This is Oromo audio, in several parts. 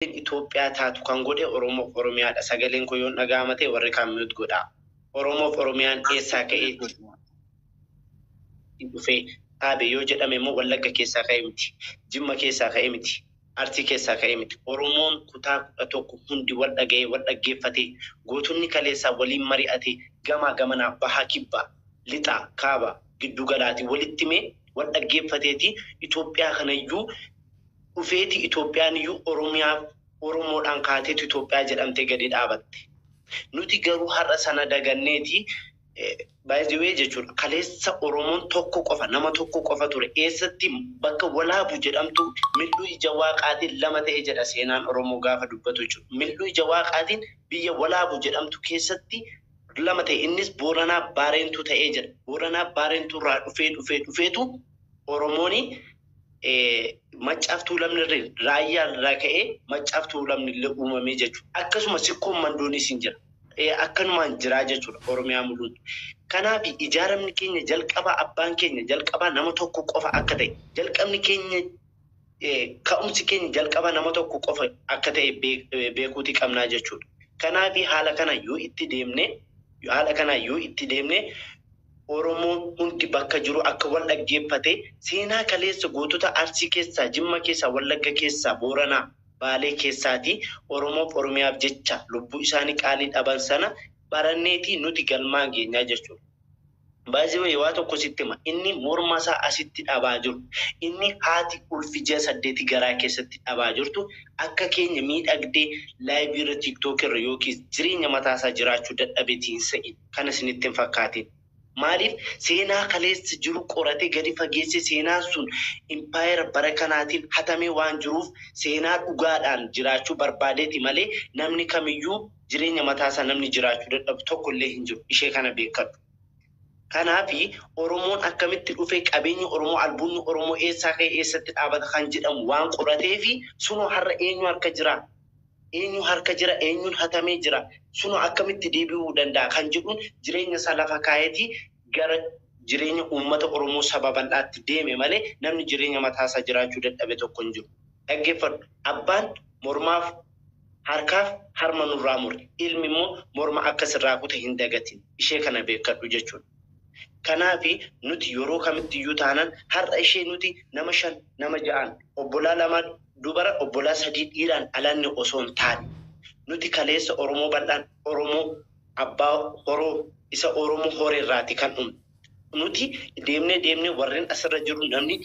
Itoophiyaa taatu kan godhe Oromoof Oromiyaadha. Sagaleen koo yoon dhaga'ama ta'e warri kaan mute godhaa. Oromoof Oromiyaan eessaa ka'ee dhufee dhaabe yoo jedhame immoo Wallagga keessaa ka'e miti. Jimma keessaa ka'e miti. Arsii keessaa ka'e miti. Oromoon kutaa 11 hundi wal dhaga'ee wal dhaggeeffatee gootonni kaleessaa waliin mari'atee gamaa gamanaa bahaa kibbaa lixaa kaaba giddu galaatii walitti himee wal dhaggeeffateeti Itoophiyaa kanayyuu dhufeeti Itoophiyaan iyyuu Oromiyaaf Oromoodhaan kaateetu Itoophiyaa jedhamtee gadi dhaabatte. Nuti garuu har'a sana daganneeti by the way jechuudha. Kaleessa Oromoon tokko qofa, nama tokko qofa ture. Eessatti? Bakka Walaabu jedhamtu mil'uu ija waaqaatiin lama ta'e jedha seenaan Oromoo gaafa dubbatu jechuudha. Mil'uu ija waaqaatiin biyya Walaabu jedhamtu keessatti lama ta'e. Innis Booranaa Baareentuu ta'ee jedha. Booranaa Baareentuu irraa dhufee dhufee dhufeetu Oromooni Maccaaf Tuulamni irree raayyaa irraa ka'ee Maccaaf Tuulamni illee uumamee jechuudha. Akkasuma Sikkoon Mandoonis hin jira. Akkanumaan jiraa jechuudha Oromiyaa muluun. Kanaaf ijaaramni keenya jalqabaa abbaan keenya jalqabaa nama tokko qofa akka ta'e, jalqabni keenya ka'umsi keenya jalqabaa nama tokko qofa akka ta'e beekuuti qabnaa jechuudha. Kanaaf haala kana yoo itti deemne, haala kana yoo itti deemne, Oromoon hundi bakka jiru akka wal dhaggeeffate seenaa kaleessa gootota Arsii keessaa, Jimma keessaa, Wallagga keessaa, Booranaa, Baalee keessaati Oromoof Oromiyaaf jecha lubbuu isaanii qaalii dhaban sana baranneeti nuti galmaan geenyaa jechuudha. By the way, waa tokko sitti hima. Inni morma isaa asitti dhabaa jiru. Inni haati ulfi ji'a 8 garaa keessatti dhabaa jirtu akka keenya miidhagdee live irra, TikTok irra yookiis jireenya mataa isaa jiraachuu dadhabeeti hin se'in. Kana isinitti hin fakkaatin. Maaliif? Seenaa kaleessa jiru qoratee gadi fageessee seenaan sun impaayera bara kanaatiin hatamee waan jiruuf seenaa dhugaadhaan jiraachuu barbaadeeti malee namni kamiyyuu jireenya mataa isaa namni jiraachuu dadhabu tokko illee hin jiru. Ishee kana beekkadhu. Kanaaf Oromoon akkamitti dhufe, qabeenyi Oromoo, albuudni Oromoo eessaa ka'e, eessatti dhaabata kan jedhamu waan qorateefi sunoo har'a eenyu harka jira? Eenyu harka jira? Eenyuun hatamee jira? Sunoo akkamitti deebi'uu danda'a kan jedhuun jireenya isaa lafa kaa'eeti gara jireenya uummata Oromoo saba bal'aatti deeme malee namni jireenya mataa isaa jiraachuu dadhabe tokko hin jiru. Dhaggeeffadhu. Abbaan mormaaf harkaaf harma nurraa mure. Ilmi immoo morma akka sirraa kute hin dagatin. Ishee kana beekkadhu jechuudha. Kanaafi nuti yeroo kamitti iyyuu taanaan har'a ishee nuti nama 5 nama 6n obbolaa 2 dubara obbolaa 3 dhiiraan dhalanne osoo hin taane nuti kaleessa Oromoo bal'aan Oromoo abbaa horoo isa Oromoo hore irraati kan dhumne. Nuti deemnee deemnee warreen asirra jirru namni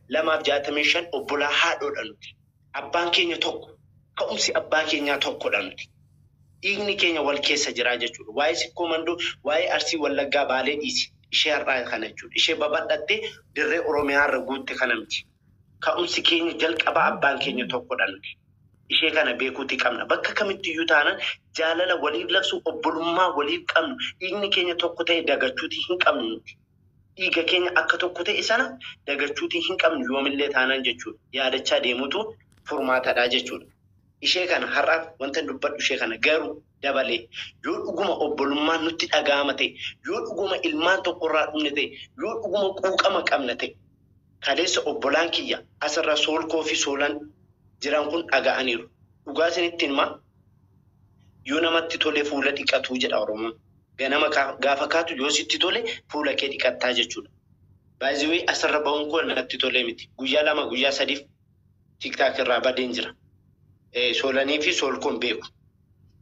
265 obbolaa haadhoodha nuti. Abbaan keenya tokko. Ka'umsi abbaa keenyaa tokkodha nuti. Dhiigni keenya wal keessa jira jechuudha. Waa'ee Sikkoo Mandoo, waa'ee Arsii, Wallaggaa, Baalee dhiisi. Ishee har'aa kana jechuudha. Ishee babal'attee dirree Oromiyaa irra guutte kana miti. Ka'umsi keenya jalqabaa abbaan keenya tokkodha nuti. Ishee kana beekuuti qabna. Bakka kamitti iyyuu taanaan jaalala waliif labsuu, obbolummaa waliif qabnu, dhiigni keenya tokko ta'e dagachuuti hin qabnu nuti. Dhiiga keenya akka tokko ta'e sana dagachuutii hin qabnu yoomillee taanaan jechuudha. Yaadachaa deemuutu furmaatadha jechuudha. Ishee kana har'aaf wantan dubbadhu ishee kana. Garuu dabalee yoo dhuguma obbolummaan nutti dhaga'ama ta'e, yoo dhuguma ilmaan tokkorraa dhumne ta'e, yoo dhuguma quuqama qabna ta'e, kaleessa obbolaan kiyya asirra Soolkoo fi Soolan jiran kun dhaga'aniiru. Dhugaa isinitti hima, yoo namatti tole fuula dhiqatuu jedha Oromoon. Ganama gaafa kaatu yoo sitti tole fuula kee dhiqattaa jechuudha. By the way, asirra ba'uun koo natti tolee miti. Guyyaa 2 guyyaa 3f TikTok irraa badeen jira. Soolanii fi Soolkoon beeku.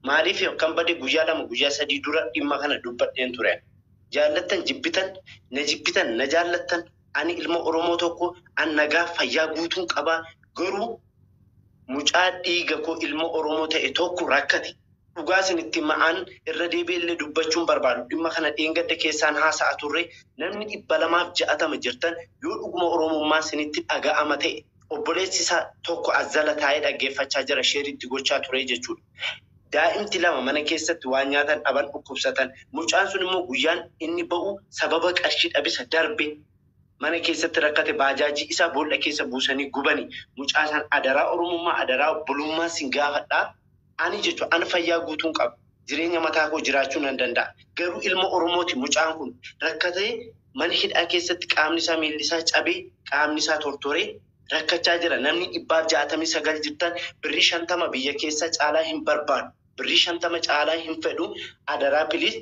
Maaliif akkan bade guyyaa 2 guyyaa 3 dura dhimma kana dubbadheen ture. Jaallattan jibbitan, na jibbitan na jaallattan, ani ilma Oromoo tokko, an nagaa fayyaa guutuun qabaa, garuu mucaa dhiiga koo ilma Oromoo ta'e tokko rakkate. Dhugaa isinitti hima, an irra deebi'ee illee dubbachuu hin barbaadu. Dhimma kana dheengadda keessaan haasa'a turre. Namni 260 jirtan yoo dhuguma Oromummaan isinitti dhaga'ama ta'e, obboleessi isaa tokko as jala taa'ee dhaggeeffachaa jira, share itti gochaa ture jechuudha. Daa'imti lama mana keessatti waan nyaatan dhaban, dhukkubsatan. Mucaan sun immoo guyyaan inni ba'u sababa qarshii dhabisa darbe mana keessatti rakkate, baajaajii isaa boolla keessa buusanii gubani. Mucaa san adaraa Oromummaa, adaraa obbolummaa sin gaafadha. Ani jechuun an fayyaa guutuun qaba. Jireenya mataa koo jiraachuu nan danda'a. Garuu ilma Oromooti mucaan kun rakkatee mana hidhaa keessatti qaamni isaa miilli isaa cabee, qaamni isaa tortoree Rakkachaa jira. Namni 169 jirtan birrii 50 biyya keessa caalaa hin barbaadu. Birrii 50 caalaa hin fedhu. Adaraa please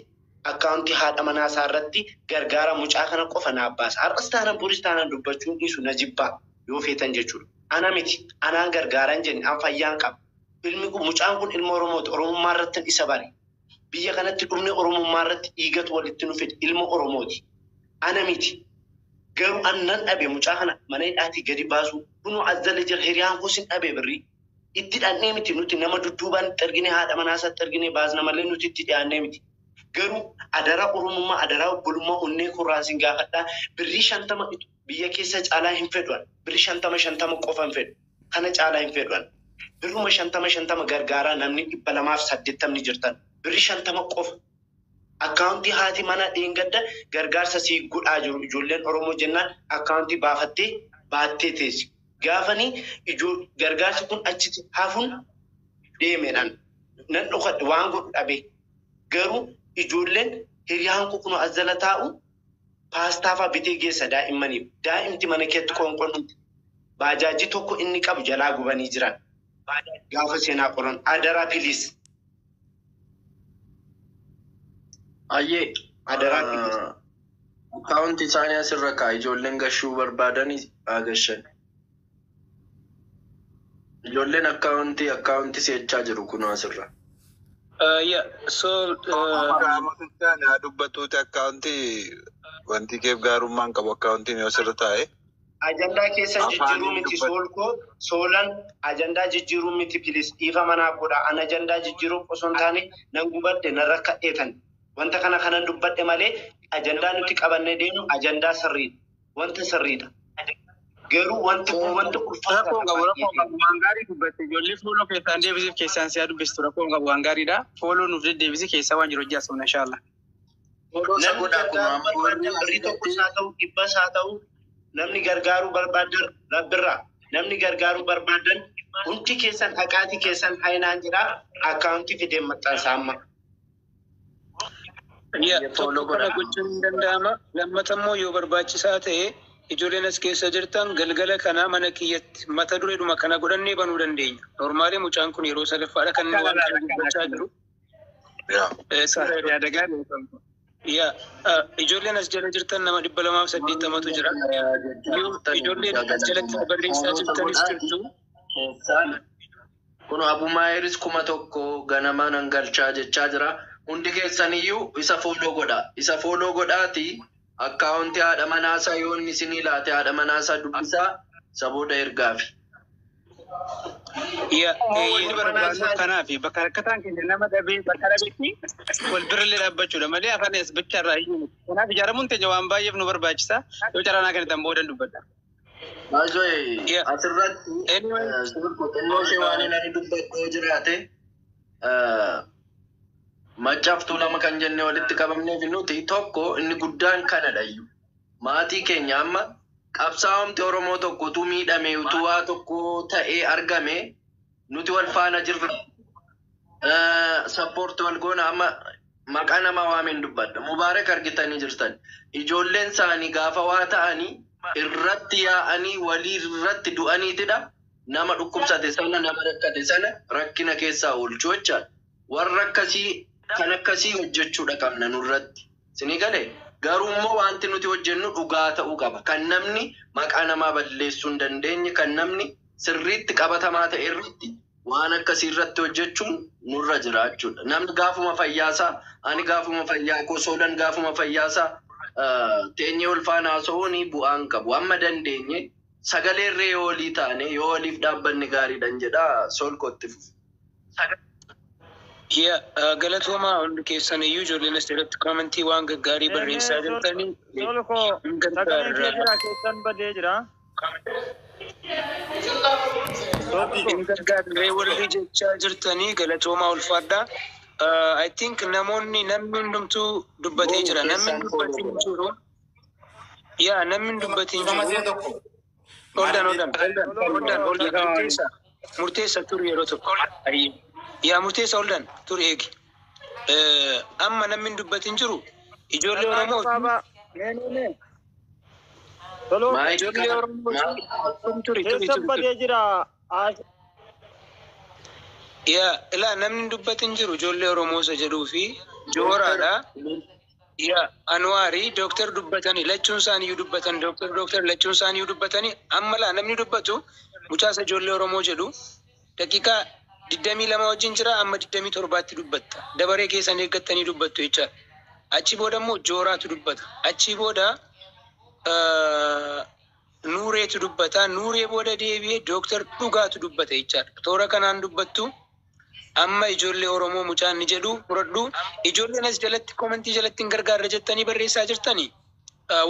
akkaawuntii haadha manaa isaa irratti gargaara mucaa kana qofa naaf baasa. Har'as taanaan boris taanaan dubbachuun dhiisu na jibbaa yoo feetan jechuudha. Ana miti anaan gargaaran jenne an fayyaan qaba. Ilmi kun mucaan kun ilma Oromooti. Oromummaa irratti isa bare. Biyya kanatti dhufne Oromummaa irratti dhiigatu walitti nu fide ilma Oromooti. Ana miti. Garuu an nan dhabe mucaa kana mana hidhaatii gadi baasuu. Kunoo as jala jira hiriyaan koos hin dhabe birrii. Itti dhannee miti nuti nama dudduubaan itti ergine haadha manaa isaatti ergine baasna malee nuti itti dhiyaannee miti. Garuu adaraa Oromummaa adaraa obbolummaa onnee korraan sin gaafadhaa birrii 50 biyya keessa caalaa hin fedhu an. Birrii 50 50 qofa hin fedhu. Kana caalaa hin fedhu an. Birruma 50 50 gargaaraa namni 280 jirtan. Birrii 50 qofa. Akkaawuntii haati mana dheengadda gargaarsa sii godhaa jiru ijoolleen Oromoo jennaan akkaawuntii baafattee baattee teessi. Gaafanii ijoo gargaarsi kun achitti hafuun deemedhaan nan dhokadhe waan godhu dhabee. Garuu ijoolleen hiriyaan koo kunoo as jala taa'u paastaa fa'aa bitee geessa daa'immaniif. Daa'imti mana keetti qoonqoon dhumte. Baajaajii tokko inni qabu jalaa gubanii jiran. Gaafa seenaa qoran adaraa please. Ayyee Adaraa please. Akkaawunti isaanii asirra kaa ijoolleen gashuu barbaadan haa gashan. Ijoolleen akkaawuntii si'achaa jiru kunoo asirra. Yeah, so Qaamotni haa dubbatuuti akkaawuntii wanti keef gaarummaan qabu akkaawuntiin yoo sirra taa'e. Ajandaa keessan jijjiiruu Afaaniin miti dubbatu. soolkoo soolan ajandaa jijjiiruu miti please dhiifa manaa godha. An ajandaa jijjiiruu osoo hin taane nan gubadhe nan rakkadheetan. Wanta kana kanan dubbadhe malee ajandaa nuti qabannee deemnu ajandaa sirriidha. Wanta sirriidha. Garuu wanti kun wanta ulfaataadha Rakkoon qabu rakkoon baay'ee. qabu waan gaarii dubbatte ijoollee fooloo keessaan deebisiif keessaan si'a dubbistu rakkoon qabu waan gaariidha. Fooloo nuuf deddeebisi keessaa waan jiru hojii haasofna inshaalla. Fooloo isa Namni godhaa kun gargaaruu amma warri barbaadan birrii tokkos haa ta'u dhibbas haa ta'u namni gargaaruu barbaadan rabbirraa namni gargaaruu barbaadan hundi keessan haqaatii keessan hainaan jedhaa akkaawuntii fideen maxxansa amma. Yeah, Fooloo tokko kana godhaa. gochuun hin danda'ama. Lammata immoo yoo barbaachisaa ta'e ijoolleen as keessa jirtan galgala kana mana kiyyatti mata dureedhuma kana godhannee banuu dandeenya. Normaalee mucaan kun yeroo sadaffaadha kan inni waan kana dubbachaa jiru. Yaa. Sirra yeroo Yaada gaarii qabdu. Yeah, ijoolleen as jala jirtan nama 280tu jira. Yoo ijoolleen as jalatti barreessaa jirtanis jirtu. Kun Abu Maayiris 1000 ganamaan hangalchaa jechaa jira. Hundi keessaniyyuu isa fooloo godhaa. Isa fooloo godhaati akkaawuntii haadha manaasaa yoo inni isinii laate haadha manaasaa dubbisaa isa booda ergaafi. Yeah, Wanni barbaadnu kanaaf bakka rakkataan keenya nama dhabee bakka dhabeetti wal birallee dhaabbachuudha malee afaan as bicha irraa iyyuu miti. Kanaaf ijaaramuun teenya waan baay'eef nu barbaachisa. Yoo carraa kennitan boodan dubbadha. Baay'ee Yeah. asirratti Anyway, xinnoo ishee waan inni dubbadhu yoo jiraate maccaaftuu lama kan jenne walitti qabamneef nuti tokko inni guddaan kanadha iyyuu. Maatii keenya amma qabsaa'omti Oromoo tokko utuu miidhame utuu waa tokko ta'ee argame nuti wal faana jirra. Sappoortii wal goona amma maqaa namaa waameen dubbadha. Mubaarak argitanii jirtan. Ijoolleen isaanii gaafa waa ta'anii irratti yaa'anii walii irratti du'aniitidha. Nama dhukkubsate sana nama rakkate sana rakkina keessaa oolchuu jechaadha. Warra akkasii kan akkasii hojjechuudha qabna nurratti. Isinii galee garuu immoo wanti nuti hojjennu dhugaa ta'uu qaba. Kan namni maqaa namaa balleessuu hin dandeenye, kan namni sirriitti qabatamaa ta'e irratti waan akkasii irratti hojjechuun nurra jira jechuudha. Namni gaafuma fayyaasaa, ani gaafuma fayyaa koo soodan gaafuma fayyaasaa teenyee ol faana haasa'uun bu'aan qabu. Amma dandeenye sagalee irree yoo olii taane yoo oliif dhaabbanne gaariidhan jedha sol kotti fufu. Yeah, galatooma hundi keessan iyyuu ijoolleen as jalatti commentii waan gaggaarii barreessaa jirtanii. Solko Hin sagaleen kee gargaarra. jira keessan badee jira. Hin gargaarree warri jechaa jirtanii galatoomaa ulfaadhaa. I think namoonni namni hundumtuu dubbatee jira. Namni hin dubbatin jiru. Yaa namni hin dubbatin jiru. Hold on, hold on, hold on, hold on, hold on. Murteessa, murteessa turi yeroo tokko. Yaa murteessa hold on, turi eegi. Amma namni hin dubbatin jiru. Ijoollee Oromoo. Gabaabaa. Nee nee nee. Toloo Maayikii Ijoollee kana Oromoo maal turi turi keessa turi turi. badee jira. Yaa ilaa namni dubbatin jiru ijoollee Oromoo isa jedhuu fi Jooraadha. Yaa Anwaarii dooktar dubbatanii lachuun isaaniiyyuu dubbatan dooktar dooktar lachuun isaaniiyyuu dubbatanii amma laa namni dubbatu mucaasa ijoollee Oromoo jedhu daqiiqaa 22 wajjin jira amma 27tti dubbatta. Dabaree keessan eeggattanii dubbattu jechaadha. Achi booda immoo Jooraatu dubbata. Achi booda Nuureetu dubbata. Nuuree booda deebi'ee dooktar Dhugaatu dubbata jechaadha. Toora kanaan dubbattu amma ijoollee Oromoo mucaan ni jedhu fudhadhu. Ijoolleen as jalatti commentii jalatti hin gargaarra jettanii barreessaa jirtanii.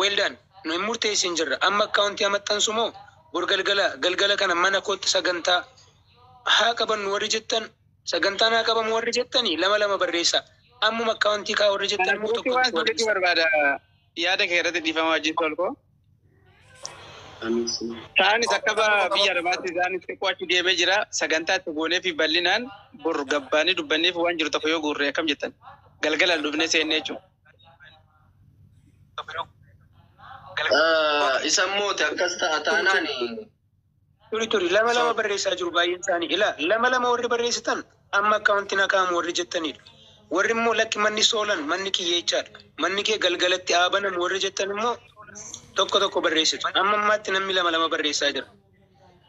Well done. Nu hin murteessin jirra. Amma akkaawuntii maxxansu moo bor galgala galgala kana mana kootti sagantaa haa qabannu warri jettan sagantaan haa qabamu warri jettanii lama lama barreessaa. Ammuma akkaawuntii kaa warri jettan Kana immoo biratti tokko waan tokko sirriitti barreessaa. barbaada yaada kee irratti dhiifama wajjin tolkoo. Isaanis akka biyya arabaatti isaanis xiqqoo achi deemee jira. Sagantaa itti goonee fi bal'inaan bor gabbaanii dubbanneef waan jiru tokko yoo guurre akkam jettan. Galgalaan dhufnee seennee jechuudha. Isa moote akkas ta'a taanaan Turi turi lama lama barreessaa jiru baay'een isaanii. Ilaa lama lama warri barreessitan amma akkaawuntiin haa warri jettanidha. Warri immoo lakki manni soolan manni kiyyee jechaadha. Manni kee galgalatti haa banamu warri jettan immoo tokko tokko barreessitu. Amma ammaatti namni lama lama barreessaa jira.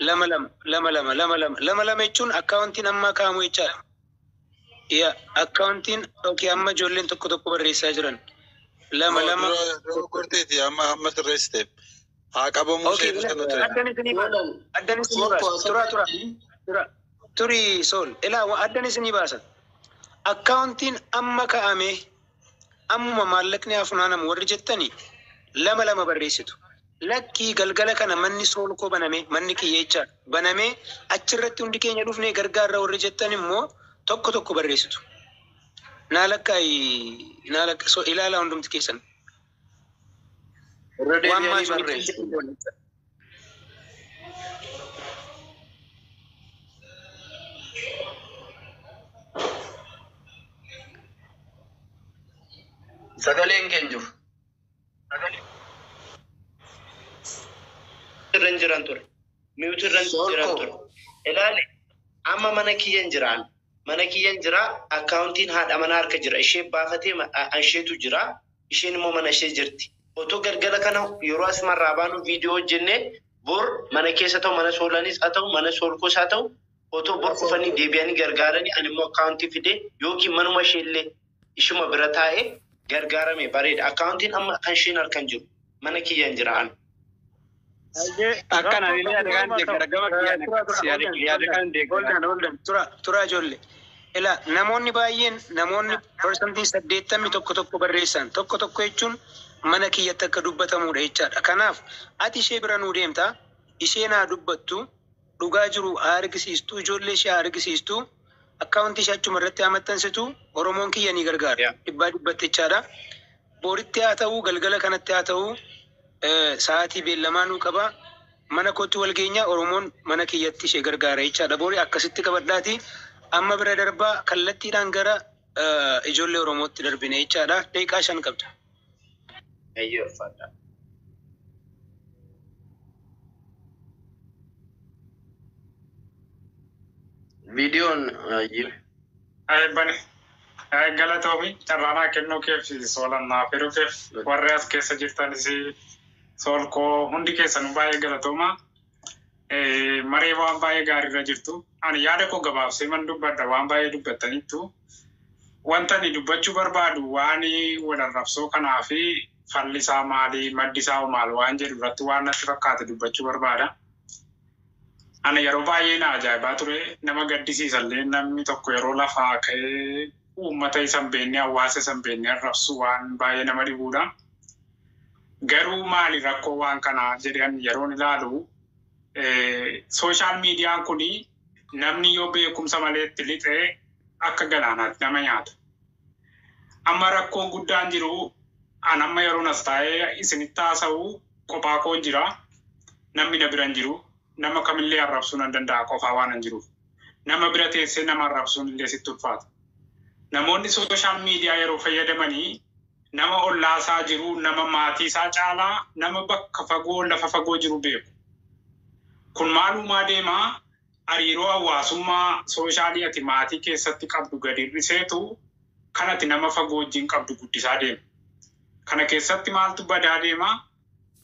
Lama lama lama lama lama lama lama lama jechuun akkaawuntiin ammaa kaa'amu jechaadha. Yaa akkaawuntiin okay amma ijoolleen tokko tokko barreessaa jiran. Lama lama. Dura gorteeti amma amma sirreessiteef. Haa qabamuu Okay, seetu sana ture. addan isinii baasa. Addan isinii baasa. Tura tura. Tura. Turi sol. Ilaa addan isinii baasa. Akkaawuntiin amma kaa'ame ammuma maallaqni haa funaanamu warri jettanii lama lama barreessitu. Lakkii galgala kana manni soolkoo baname manni kiyya jechaadha. Banamee achirratti hundi keenya dhufnee gargaarra warri jettan immoo tokko tokko barreessitu. Naa lakkaayi naa lakka so ilaalaa hundumti keessan. Irra Waan deebi'anii maal barreessu. Sagaleen keenya jiru. Irra hin jiran ture. Mute irra hin jiran ture. Ilaali amma mana kiyyan jiraan. Mana kiyyan jira akkaawuntiin haadha manaa harka jira. Ishee baafatee isheetu jira. Isheen immoo mana ishee jirti. Otoo galgala kana yeroo asumarraa baanu viidiyoo hojjennee bor mana keessa ta'u mana soolanis haa ta'u mana soolkoos haa ta'u otoo bor dhufanii deebi'anii gargaaranii ani immoo akkaawuntii fidee yookiin manuma isheellee ishuma bira taa'ee gargaarame bareeda. Akkaawuntiin amma kan isheen harkan jiru mana kiyyan jira ani. Akkana illee yaada kan deeggara gama kiyyaan yaada kan deeggara. Hold on, hold on. Tura, tura ijoollee. Ilaa namoonni baay'een namoonni parsantii 81 tokko barreessan tokko tokko jechuun mana kiyyatti akka dubbatamudha jechaadha. Kanaaf ati ishee bira nuu deemta, isheen haa dubbattu, dhugaa jiru haa argisiistu, ijoollee ishee haa argisiistu, akkaawuntii ishee achuma irratti haa maxxansitu, Oromoon kiyya ni gargaara. Dhibbaa dhibbatti jechaadha. Boritti haa ta'uu, galgala kanatti haa ta'uu, sa'aatii beellamaa nuu qaba. Mana kootti wal geenya Oromoon mana kiyyatti ishee gargaara jechaadha. Bori akkasitti qabadhaati. Amma bira darbaa kallattiidhaan gara ijoollee Oromootti darbine jechaadha. Daqiiqaa 5 qabda. Ayyoo ulfaadha. Viidiyoon ayyee. Bane galatoomi carraanaa kennuu keef soolannaa firuu keef warri as keessa jirtanis soolkoo hundi keessanuu baay'ee galatooma. Maree waan baay'ee gaariirra jirtu. Ani yaada koo gabaabsee man dubbadha waan baay'ee dubbattaniittu. Wanta ani dubbachuu barbaadu waan wal arrabsoo kanaa fi falli isaa maali maddi isaa maal waan jedhu irratti waan natti fakkaate dubbachuu barbaada. Ani yeroo baay'ee na ajaa'ibaa ture nama gaddisiisallee namni tokko yeroo lafaa ka'ee uummata isa hin beekne hawaasa isa hin beekne arrabsu waan baay'ee nama dhibuudha. Garuu maali rakkoo waan kanaa jedhan yeroon ilaalu social miidiyaan kuni namni yoo beekumsa malee itti lixee akka galaanaatti nama nyaata. Amma rakkoon guddaan jiru an amma yeroon as taa'ee isinitti haasa'u kophaa koon jira. Namni na bira hin jiru. Nama kamillee arrabsuu nan danda'a qofaa waan hin jiruuf. Nama bira teessee nama arrabsuun illee sitti ulfaata. Namoonni social miidiyaa yeroo fayyadamanii Nama ollaasaa jiru, nama maatii isaa caalaa, nama bakka fagoo lafa fagoo jiru beeku. Kun maalumaa deemaa hariiroo hawaasummaa social ati maatii keessatti qabdu gadi hir'iseetu kan ati nama fagoo wajjin qabdu guddisaa deema. Kana keessatti maaltu badaa deemaa?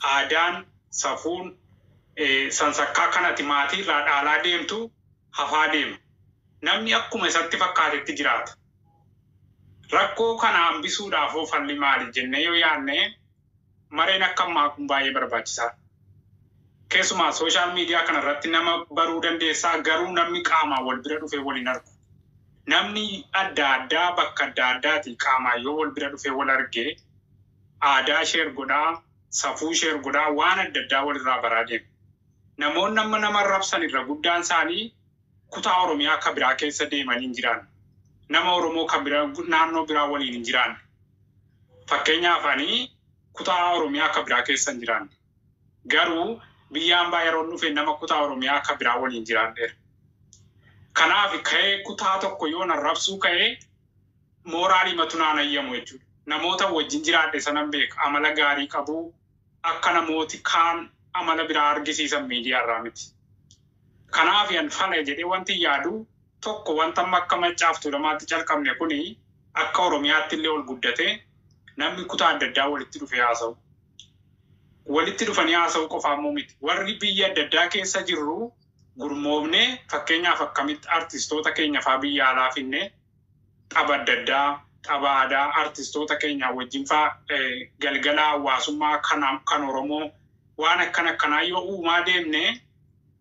Aadaan, safuun, sansakkaa kan ati maatii irraa dhaalaa deemtu hafaa deema. Namni akkuma isatti fakkaatetti jiraata. Rakkoo kana hambisuudhaaf falli maali jennee yoo yaadne mareen akka ammaa kun baay'ee barbaachisaadha. Keessumaa social media kana irratti nama baruu dandeessaa garuu namni qaamaan wal bira dhufee waliin argu. Namni adda addaa bakka adda addaati qaamaan yoo wal bira dhufee wal argee aadaa share godhaa, safuu share godhaa, waan adda addaa walirraa baraa deema. Namoonni amma nama arrabsan irra guddaan isaanii kutaa Oromiyaa akka biraa keessa deemanii hin jiran. Nama Oromoo kan biraa naannoo biraa waliin hin jiran. Fakkeenyaaf ani kutaa Oromiyaa akka biraa keessa hin jiran. Garuu biyya hambaa yeroo dhufe nama kutaa Oromiyaa akka biraa waliin jiraadheera. Kanaaf ka'ee kutaa tokko yoo arrabsuu ka'ee moral matu naan ayyamu jechuudha. Namoota wajjin jiraadhe sanan beeka. Amala gaarii qabu akka namooti kaan amala biraa argisiisan miidiyaa irraa miti. Kanaaf yan fala jedhee wanti yaadu tokko wanta amma akka Maccaaf Tuulamaatti calqabne kuni akka Oromiyaatti illee ol guddatee namni kutaa adda addaa walitti dhufee haasa'u. Walitti dhufanii haasa'u qofaa immoo miti. Warri biyya adda addaa keessa jirru gurmoofnee fakkeenyaaf akkamitti artistoota keenya faa biyya alaa finnee tapha adda addaa, tapha aadaa artistoota keenya wajjin faa galgala hawaasummaa kan Oromoo waan akkana akkanaa yoo uumaa deemne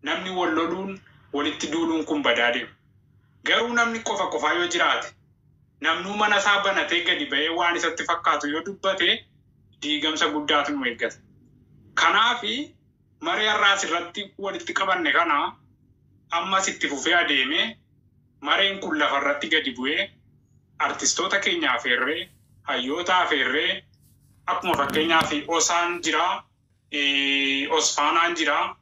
namni wal loluun walitti duuluun kun badaa deema. Garuu namni qofa qofaa yoo jiraate namnuu mana isaa banatee gadi ba'ee waan isatti fakkaatu yoo dubbate diigamsa guddaatu nu eeggata. Kanaafi marii har'aas irratti walitti qabanne kana ammas itti fufee adeemee mareen kun lafarratti gadi bu'ee artistoota keenya afeerree hayyoota afeerree akkuma fakkeenyaaf Osaan jira, Osfaanaan jira.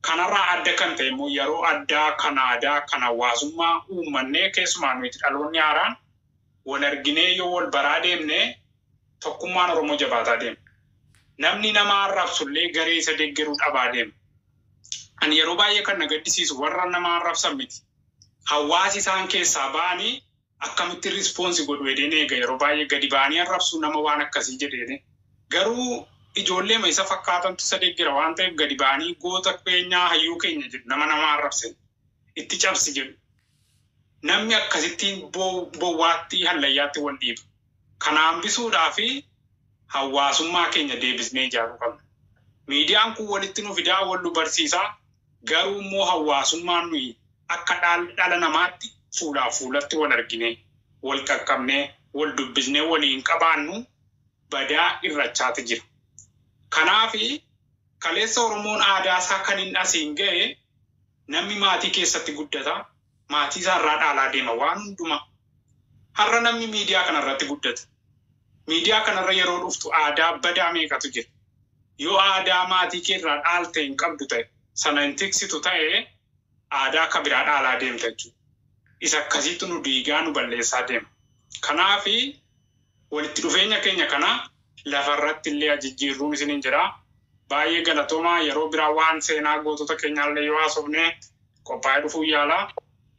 Kanarraa adda kan ta'e immoo yeroo addaa kan aadaa kan hawaasummaa uummannee keessumaa nuti dhaloonni haaraan wal arginee yoo wal baraa deemnee tokkummaan Oromoo jabaataa deema. Namni nama arrabsullee garee isa deeggaruu dhabaa deema. Ani yeroo baay'ee kan na gaddisiisu warra nama arrabsan miti. Hawaasi isaan keessaa ba'anii akkamitti response godhu jedheen eega yeroo baay'ee gadi ba'anii arrabsu nama waan akkasii jedheeni. Garuu ijoollee isa fakkaatantu isa deeggara waan ta'eef gadi ba'anii goota keenyaa hayyuu keenya jedhu nama nama arrabse itti cabsi jedhu. Namni akkasittiin bowwaatti hallayyaatti wal dhiiba. Kana hambisuudhaa fi hawaasummaa keenya deebisnee ijaaruu qabna. Miidiyaan kun walitti nu fidaa wal nu barsiisaa garuu immoo hawaasummaan nuyi akka dhala namaatti fuulaa fuulatti wal arginee wal qaqqabnee wal dubbisnee waliin qabaannu badaa irrachaati jira. Kanaafi kaleessa Oromoon aadaa isaa kan hin asiin ga'e namni maatii keessatti guddata. Maatii isaa irraa dhaalaa deema waan hundumaa. Har'a namni miidiyaa kanarratti guddata. Miidiyaa kanarra yeroo dhuftu aadaa badaa meeqatu jira. Yoo aadaa maatii kee irraa dhaalte hin qabdu ta'e sana hin tiksitu ta'e aadaa akka biraa dhaalaa deemta jechuudha. Isa akkasiitu nu diigaa nu balleessaa deema. Kanaafi walitti dhufeenya keenya kana lafarratti illee jijjiirruun isiniin jira. Baay'ee galatoomaa yeroo biraa waan seenaa gootota keenyaallee yoo haasofne qophaa'ee dhufuu yaala.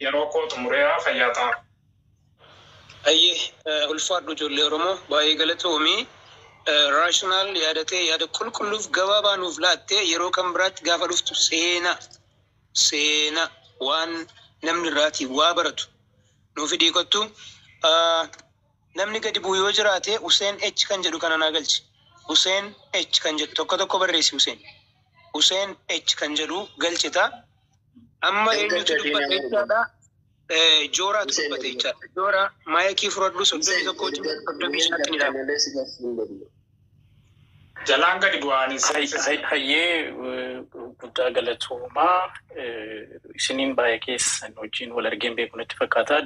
Yeroo koo xumureera fayyaa ta'a. Ayyee ulfaadhu ijoollee Oromoo baay'ee galatoomii. Rational yaadatee yaada qulqulluuf gabaabaa nuuf laattee yeroo kan biraatti gaafa dhuftu seenaa waan namni irraatii waa baratu nuuf fidii kottu. Namni gadi bu'u yoo jiraate Useen H kan jedhu kana naa galchi. Useen H kan jedhu tokko tokko barreessi Useen. Useen H kan jedhu galchita. Amma eenyutu dubbata jechaadha? Jooraatu dubbate jechaadha. Joora maayikii fudhadhu 31 35tti ni dhaaba. Jalaan gadi bu'aanis. Hayyee guddaa galatoomaa isiniin baay'ee keessan wajjin wal argeen beeku natti fakkaata.